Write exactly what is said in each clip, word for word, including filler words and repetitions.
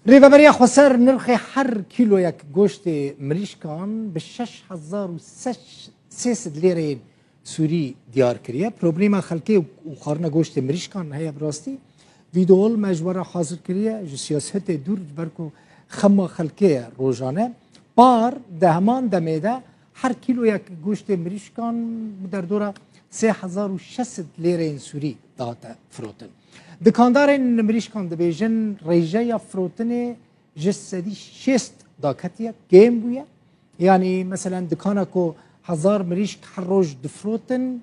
Rêveberiya Xweser nirxê her kîloyek goştê mirîşkan bi şeş hezar û sê sed lêreyên Sûrî diyar kiriye. Problema xelkê û xwarina goştê mirîşkan heye bi rastî. Vîdeol me ji we re hazir kiriye, ji siyasetê dûr, ji ber ku xema xelkê ye rojane. Par di heman demê de her kîloyek goştê mirîşkan bi derdora sê hezar û şeş sed lêreyên Sûrî dihate firotin. Dikandarên mirîşkan dibêjin rêjeya firotinê ji sedî şêst daketiye, kêm bûye. Yanî, meselen, dikana ku hezar mirîşk her roj difirotin,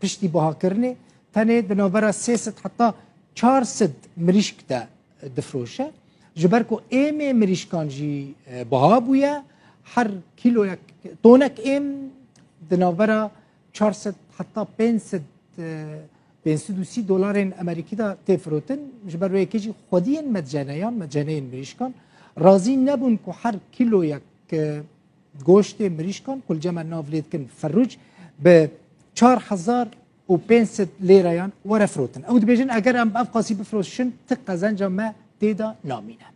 piştî bihakirinê, tenê di navbera sê sed heta çar sed mirîşk de difiroşe. Ji ber ku êmê mirîşkan jî, e, biha bûye, her kîloyek, tonek êm di navbera çar sed heta pênc sed, e, pênc sed û sî dolarên Amerîkî de tê firotin. Ji ber wê yekê jî xwediyên medceneyan, medceneyên mirîşkan razî nebûn ku her kîloyek, e, goştê mirîşkan ku li cem me nav lê dikin ferrûc bi çar hezar û pênc sed lêreyan were firotin. Ew dibêjin, eger em ev qasî bifiroşin, ti qezenca me tê de namîne.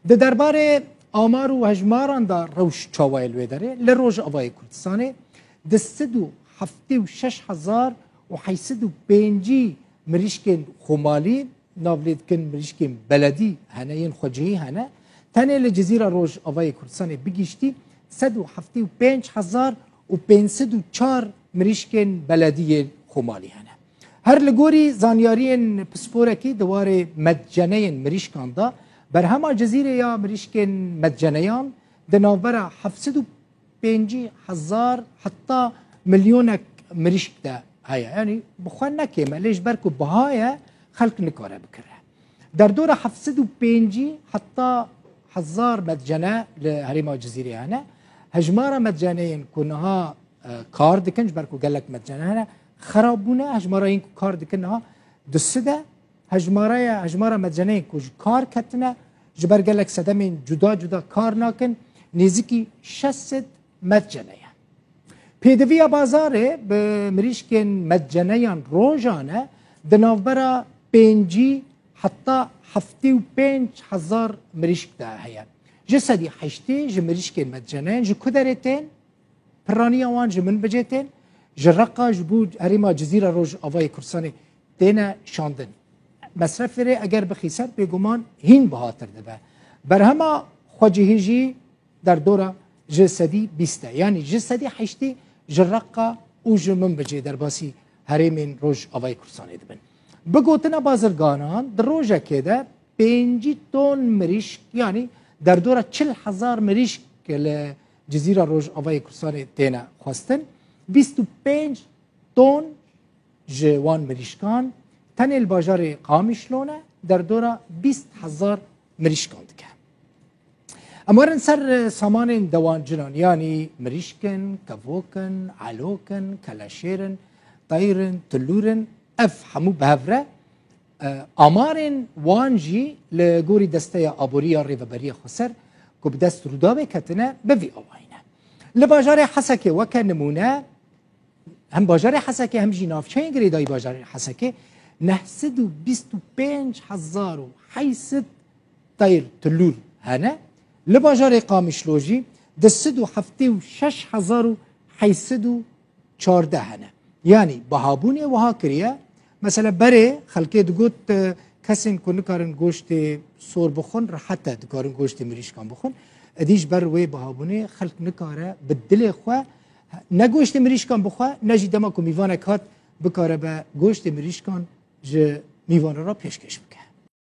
Di derbarê amar û hejmaran de rewş çawa ye li wê derê? Li Rojavayê Kurdistanê di sed û heftê û şeş hezar û heyt sed û pêncî mirîşkên xwemalî, nav lê dikin mirîşkên beledî hene, yên xwecihî hene. Tenê li Cizîra Rojavayê Kurdistanê bigiştî sed û heftê û pênc hezar û pênc sed û çar mirîşkên beledî yên xwemalî hene. Her li gorî zanyariyên pisporekî di warê medceneyên mirîşkan de, berhema Cizîrê ya mirîşkên medceneyan di navbera heft sed û pêncî hezar heta milyonek mirîşk de heye. Yanî bi xwe ne kêm e, lê ji ber ku biha ye, xelk nikare bikire. Derdora heft sed û pêncî heta hezar medcene li herêma Cizîrê hene. Hejmara medceneyên ku niha, e, kar dikin, ji ber ku gelek medcene hene, xerab bûne. Hejmara yên ku kar dikin niha du sed e. Hejmaraya, hejmara medceneyên ku ji kar ketine, ji ber gelek sedemên cuda cuda kar nakin, nêzîkî şeş sed medcene ye. Pêdiviya bazarê bi mirîşkên medceneyan rojane di navbera pêncî heta heftê û pênc hezar mirîşk de heye. Ji sedî heştê ji mirîşkên medceneyan ji ku derê tên? Piraniya wan ji min bicê tên, ji Reqa ji bo herêma Cizîra Rojavayê Kurdistanê têne şandin. Mesrefê rê eger bixî ser, bêguman hîn bihatir dibe. Berhema xwecihî jî derdora ji sedî bîst e. Yanî ji sedî heştê ji Reqa û ji min bicê derbasî herêmên Rojavayê Kurdistanê dibin. Bi gotina bazirganan, di rojekê de pêncî ton mirîşk, yanî derdora çil hezar mirîşk li Cizîra Rojavayê Kurdistanê têne xwestin. Bîst û pênc ton ji wan mirîşkan tenê li bajarê Qamişlo ne, derdora bîst hezar mirîşkan dike. Em werin ser, e, samanên dewancinan, yanî mirîşk in, kevok in, elok in, keleşêr in, teyr in, tilûr in, ev hemû bi hev re, e, amarên wan jî li gorî Desteya Aboriya Rêveberiya Xweser ku bi dest Rûdawê ketine, bi vî awayî ne. Li bajarê Hesekê weke nimûne, hem bajarê Hesekê hem jî navçeyên girêdayî bajarê Hesekê neh sed û bîst û pênc hezar û heyt sed teyr tilûr hene. Li bajarê Qamişlo jî du sed û heftê û şeş hezar û heyt sed û çardeh hene. Yanî bihabûnê wiha kiriye. Mesela berê xelkê digot, e, kesên ku nikarin goştê sor bixwin, rehet e, dikarin goştê mirîşkan bixwin. Edî ji ber wê bihabûnê xelk nikare bi dilê xwe ne goştê mirîşkan bixwe, ne jî dema ku mîvanek hat bikare be goştê mirîşkan ji mîvanan re pêşkêş bike.